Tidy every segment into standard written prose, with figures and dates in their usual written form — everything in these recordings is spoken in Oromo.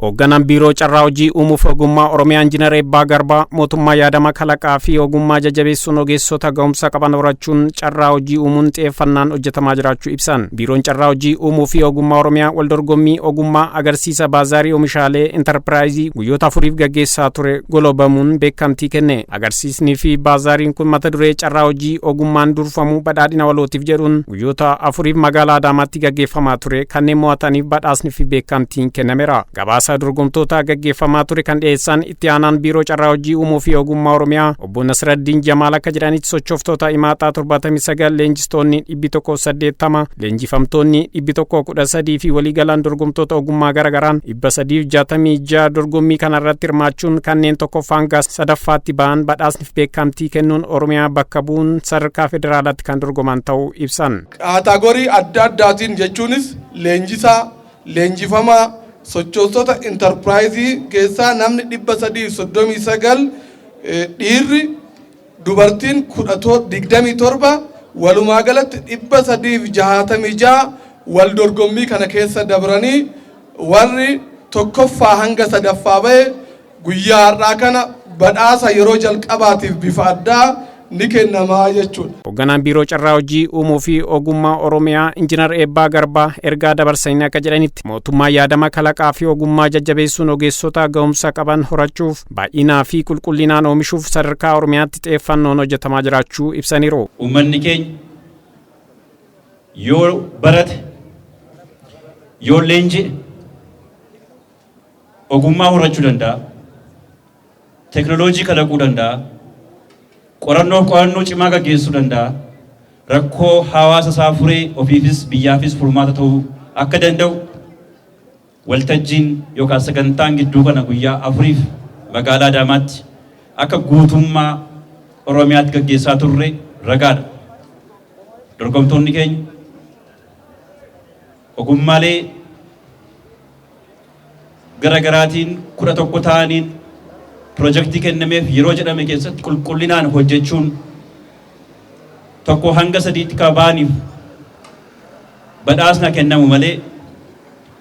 Hoogganaan Biiroo Carraa Hojii Uumuuf Ogummaa Oromiyaa Injiinar Eebbaa Garbaa mootummaa yaadama kalaqaa fi ogummaa jajjabeessuun ogeessota ga'umsa qaban horachuun carraa hojii uumuun xiyyeeffannaan hojjetamaa jiraachuu ibsan. Biiroon Carraa Hojii Uumuu fi Ogummaa Oromiyaa waldorgommii ogummaa agarsiisa baazaarii oomishaalee intarpiraayizii guyyoota afuriif gaggeessaa ture golobamuun beekamtii kenne. Agarsiisnii fi baazaariin kun mata duree "Carraa hojii ogummaan durfamu badhaadhina walootiif" jedhuun guyyoota afuriif magaalaa Adaamaatti gaggeeffamaa ture. Kanneen mo'ataniif badhaasni fi beekamtiin kennameera. Gabaasa dorgomtoota gaggeeffamaa ture kan dhiyeessan itti aanaan Biiroo Carraa Hojii Uumuu fi Ogummaa Oromiyaa obbo Nasraddiin Jamaal akka jedhanitti, sochooftoota imaaxaa 79, leenjistoonni 180, leenjifamtoonni 113 fi waliigalaan dorgomtoota ogummaa garagaraan 366 dorgommii kanarratti hirmaachuun kanneen tokkoffaa hanga sadaffaatti ba'an badhaasni fi beekamtii kennuun Oromiyaa bakka bu'uun sadarkaa federaalaatti kan dorgoman ta'uu ibsan. Category adda addaatiin, jechuunis leenjisaa, leenjifamaa, sochoostota intarpiraayizii keessaa namni 339 dhiirri, dubartiin 27, walumaa galatti 366 wal dorgommii kana keessa dabranii, warri tokkoffaa hanga sadaffaa bahe guyyaa har'aa kana badhaasa yeroo jalqabaatiif bifa addaa ni kennamaa jechuudha. Hoogganaan Biiroo Carraa Hojii Uumuu fi Ogummaa Oromiyaa Injiinar Eebbaa Garbaa ergaa dabarsanii akka jedhanitti, mootummaa yaadama kalaqaa fi ogummaa jajjabeessuun ogeessota ga'umsa qaban horachuuf, baay'inaa fi qulqullinaan oomishuuf sadarkaa Oromiyaatti xiyyeeffannoon hojjetamaa jiraachuu ibsaniiru. Uummanni keenya yoo barate, yoo leenji'e, ogummaa horachuu danda'a, teknooloojii kalaquu danda'a, qorannoo qo'annoo cimaa gaggeessuu danda'a, rakkoo hawaasa isaa furee ofiifis biyyaafis furmaata ta'uu akka danda'u waltajjiin yookaan sagantaan gidduu kana guyyaa afuriif magaalaa Adaamaatti akka guutummaa Oromiyaatti gaggeessaa turre ragaadha. Dorgomtoonni keenya ogummaalee gara garaatiin 11 ta'aniin pirojektii kennameef yeroo jedhame keessatti qulqullinaan hojjechuun tokko hanga sadiitti ka ba'aniif badhaasna kennamu malee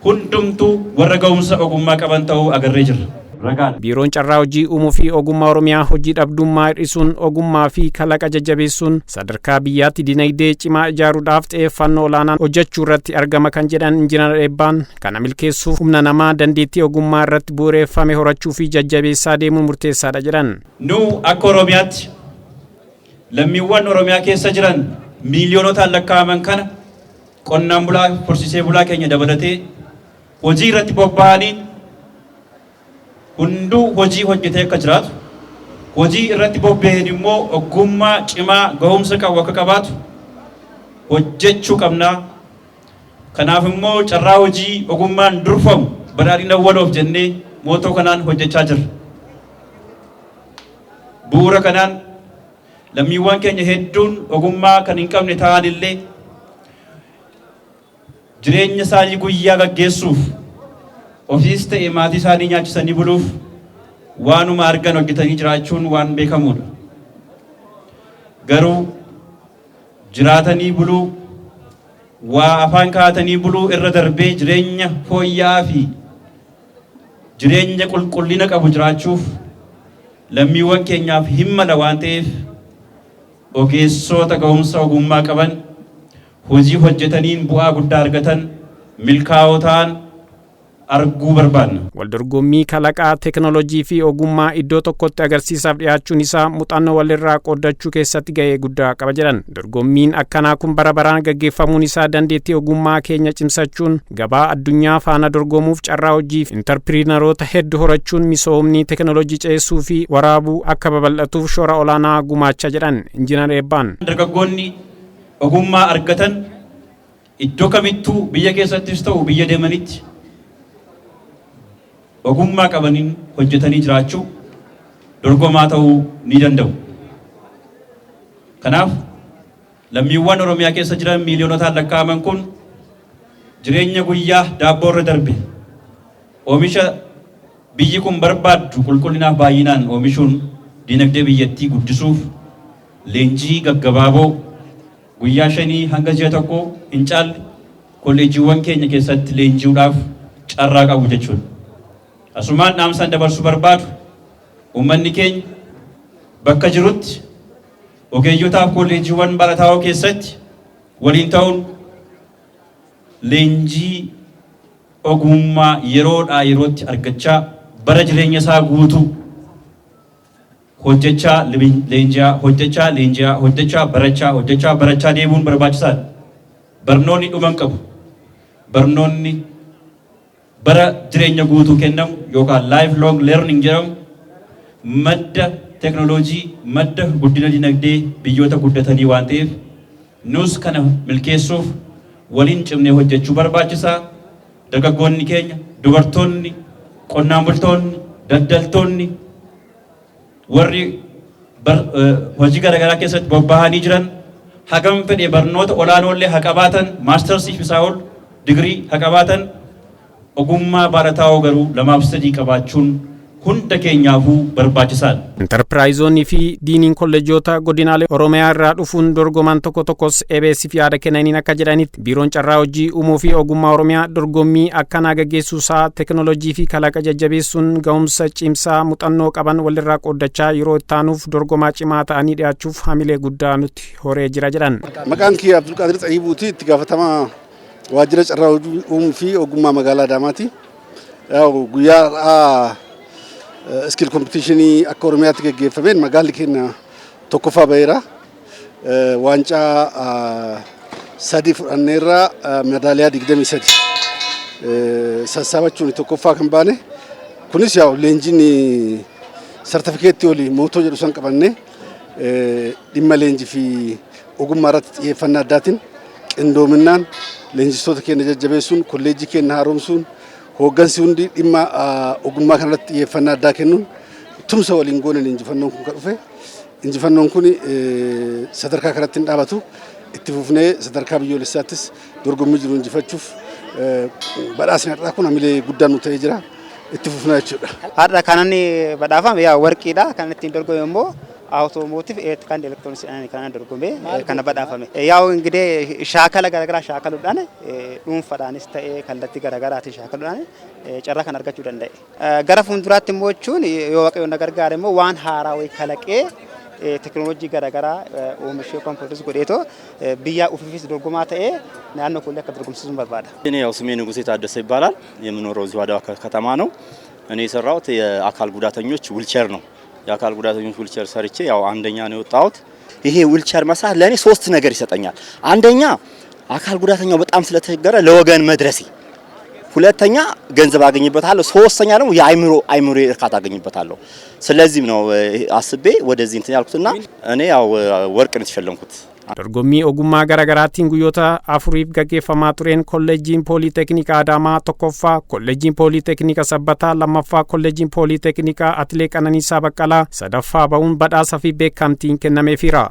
hundumtuu warra ga'umsa ogummaa qaban ta'uu agarree jirra. Ragaadha. Biiroon Carraa Hojii Uumuu fi Ogummaa Oromiyaa hojii dhabdummaa hir'isuun, ogummaa fi kalaqa jajjabeessuun sadarkaa biyyaatti dinagdee cimaa ijaaruudhaaf xiyyeeffannoo olaanaan hojjechuu irratti argama kan jedhan Injiinar Eebbaan, kana milkeessuuf humna namaa dandeettii ogummaa irratti bu'uureffame horachuu fi jajjabeessaa deemuun murteessaadha jedhan. Nu akka Oromiyaatti lammiiwwan Oromiyaa keessa jiran miiliyoonotaan lakkaa'aman kana qonnaan bulaa, horsiisee bulaa keenya dabalatee hojii irratti bobba'aniin hunduu hojii hojjetee akka jiraatu, hojii irratti bobba'een immoo ogummaa cimaa ga'umsa qabu akka qabaatu hojjechuu qabnaa. Kanaaf immoo "Carraa hojii ogummaan durfamu badhaadhina waloof" jennee motto kanaan hojjechaa jirra. Bu'uura kanaan lammiiwwan keenya hedduun ogummaa kan hin qabne ta'an illee jireenya isaanii guyyaa gaggeessuuf, ofiis ta'e maatii isaanii nyaachisanii buluuf waanuma argan hojjetanii jiraachuun waan beekamudha. Garuu jiraatanii buluu, waa afaan kaa'atanii buluu irra darbee jireenya fooyya'aa fi jireenya qulqullina qabu jiraachuuf lammiiwwan keenyaaf hin mala waan ta'eef, ogeessota ga'umsa ogummaa qaban, hojii hojjetaniin bu'aa guddaa argatan, milkaa'oo ta'an arguu barbaanna. Waldorgommii kalaqaa teekinooloojii fi ogummaa iddoo tokkotti agarsiisaaf dhiyaachuun isaa muuxannoo walirraa qooddachuu keessatti gahee guddaa qaba jedhan. Dorgommiin akkanaa kun bara baraan gaggeeffamuun isaa dandeettii ogummaa keenya cimsachuun gabaa addunyaa faana dorgomuuf, carraa hojii fi intarpiriinaroota hedduu horachuun misoomni teekinooloojii ceesuu fi waraabuu akka babal'atuuf shoora olaanaa gumaacha jedhan Injiinar Eebbaan. Dargaggoonni ogummaa argatan iddoo kamittuu, biyya keessattis ta'u biyya deemanitti, ogummaa qabaniin hojjetanii jiraachuu, dorgomaa ta'uu ni danda'u. Kanaaf lammiiwwan Oromiyaa keessa jiran miiliyoonotaan lakkaa'aman kun jireenya guyyaa daabboo irra darbe oomisha biyyi kun barbaaddu qulqullinaaf baay'inaan oomishuun dinagdee biyyattii guddisuuf leenjii gaggabaaboo guyyaa 5 hanga ji'a 1 hin caalle kolleejiiwwan keenya keessatti leenji'uudhaaf carraa qabu jechuudha. Asumaan dhaamsaan dabarsuu barbaadu, uummanni keenya bakka jirutti ogeeyyotaaf kolleejiiwwan barataa'oo keessatti waliin ta'uun leenjii ogummaa yeroodhaa yerootti argachaa, bara jireenya isaa guutuu hojjechaa leenji'aa, hojjechaa leenji'aa, hojjechaa barachaa, hojjechaa barachaa deemuun barbaachisaadha. Barnoonni dhuma hin qabu. Barnoonni bara jireenya guutuu kennamu yookaan life long learning jedhamu madda teknooloojii, madda guddina dinagdee biyyoota guddatanii waan ta'eef, nus kana milkeessuuf waliin cimnee hojjechuu barbaachisaa. Dargaggoonni keenya, dubartoonni, qonnaan bultoonni, daldaltoonni, warri hojii garaagaraa keessatti bobba'anii jiran, hagam fedhe barnoota olaanoollee haa qabaatan, maastarsii fi isaa ol digirii haa qabaatan, ogummaa barataa'oo garuu lamaaf sadii qabaachuun hunda keenyaafuu barbaachisaadha. Intarpiraayizoonnii fi diiniin kolleejoota godinaalee Oromiyaa irraa dhufuun dorgoman tokko tokkos EBS'f yaada kennaniin akka jedhanitti, biiroon carraa hojii uumuu fi ogummaa Oromiyaa dorgommii akkanaa gaggeessuu isaa teekinooloojii fi kalaqa jajjabeessuun ga'umsa cimsaa muuxannoo qaban walirraa qooddachaa yeroo itti aanuuf dorgomaa cimaa ta'anii dhiyaachuuf hamilee guddaa nutti horee jira jedhan. Maqaan kiyya Abdulqaadir Xayyibuuti, itti gaafatamaa waajjira carraa hojii uumuu fi ogummaa magaalaa Adaamaati. Guyyaa har'aa skill competitionii akka Oromiyaatti gaggeeffameen magaalli keenya tokkoffaa baheera. Waancaa sadi fudhanneerra, meedaaliyaa 23 sassaabachuun tokkoffaa kan baane. Kunis yaa'u leenjiin sartifikeettii olii mootoo jedhu san qabannee, dhimma leenjii fi ogummaa irratti xiyyeeffannaa addaatiin qindoominaan leenjistoota keenya jajjabeessuun, kolleejjii keenya haaromsuun, hooggansi hundi dhimma ogummaa kanarratti xiyyeeffannaa addaa kennuun tumsa waliin goonen injifannoon kun kan dhufe. Injifannoon kun sadarkaa kanatti hin dhaabatu. Itti fufnee sadarkaa biyyoolessaattis dorgommii jiru injifachuuf badhaasni har'aa kun hamilee guddaa nu ta'ee jira. Itti fufnaa jechuudha. Har'a kan inni badhaafame yaa warqiidha. Kan ittiin dorgome immoo automotive kan elektirooniksiidhaan kan dorgome kana badhaafame. Yaa'u እንግዲህ shaakala garaagaraa shaakaluudhaan, dhuunfaadhaanis ta'ee kallattii garaagaraatiin shaakaluudhaan carraa kan argachuu danda'e. Gara fuulduraatti immoo jechuun yoo Waaqayyoon na gargaare immoo waan haaraa wayii kalaqee, teekinooloojii garaagaraa oomishee yookaan godheetoo biyya ofiifis dorgomaa ta'ee naannoo koollee akka dorgomsiisuun barbaada. እኔ ያው ስሜ ንጉሴ ታደሰ ይባላል። የምኖረው እዚሁ አድዋ ከተማ ነው። እኔ የሰራሁት የአካል ጉዳተኞች ዊልቸር ነው። የአካል ጉዳተኞች ዊልቸር ሰርቼ ያው አንደኛ ነው የወጣሁት። ይሄ ዊልቸር መስራት ለእኔ ሶስት ነገር ይሰጠኛል። አንደኛ አካል ጉዳተኛው በጣም ስለተቸገረ ለወገን መድረሴ፣ ሁለተኛ ገንዘብ አገኝበታለሁ፣ ሶስተኛ ደግሞ የአይምሮ እርካታ አገኝበታለሁ። ስለዚህም ነው አስቤ ወደዚህ እንትን ያልኩትና እኔ ያው ወርቅ ነው የተሸለምኩት። Dorgommii ogummaa garaagaraatiin guyyoota 4f gaggeeffamaa tureen Kolleejjiin Pooliiteeknikaa Adaamaa tokkoffaa, Kolleejjiin Pooliiteeknikaa Sabbataa lammaffaa, Kolleejjiin Pooliiteeknikaa Atileet Qananiisaa Baqqalaa sadaffaa ba'uun badhaasa fi beekamtiin kennameefiira.